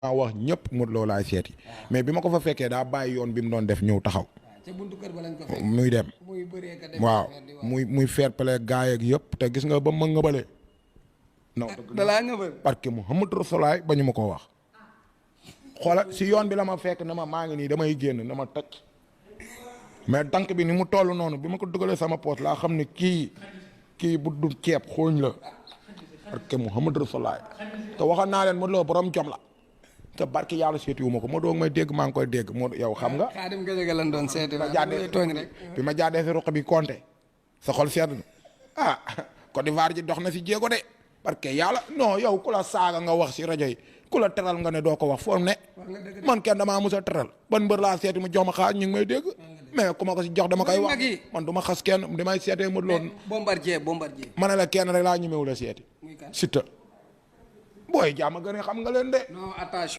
maa wax ñëpp Modou Lo laay seeti mais bi ma ko fa fekkee daa bàyyi yoon bi mu doon def ñëw taxaw. ca buntu kër ba lañ ko fekk muy dem muy bëree ka dem waaw muy fair play gaay ak yëpp te gis nga ba ma ngëbale. non dalaa ngëbal parce que Muhammad Rasulaay ba ñu ma ko wax. xoola si yoon bi la ma fekk na ma maa ngi nii damay génn na ma tëj mais tànk bi ni mu toll noonu bi ma ko dugalee sama poos laa xam ne kii bu du ceeb xooñ la parce que Muhammad Rasulaay te waxoon naa leen Modou Lo borom jom la. te barki yàlla seetiwu ma ko ma doog may dégg maa ngi koy dégg moo yow xam nga. Xaadim Gadiaga lan doon seeti ma jaadee tooñ rek. bi ma jaadee si ruq bi compté sa xol sedd na ah Côte d'Ivoire ji dox na si jéego de parce que yàlla non yow ku la saaga nga wax si rajo yi ku la teral nga ne doo ko wax foo ne. man kenn damaa mus a teral ban mbër laa seeti mu jox ma xaar ñu ngi may dégg. mais ku ma ko si jox dama koy wax man du ma xas kenn damay seetee Modou Lo. Bombardier. ma ne la kenn rek laa ñemewul a seeti. Siteu booy jàmm gën a xam nga leen de. non attention.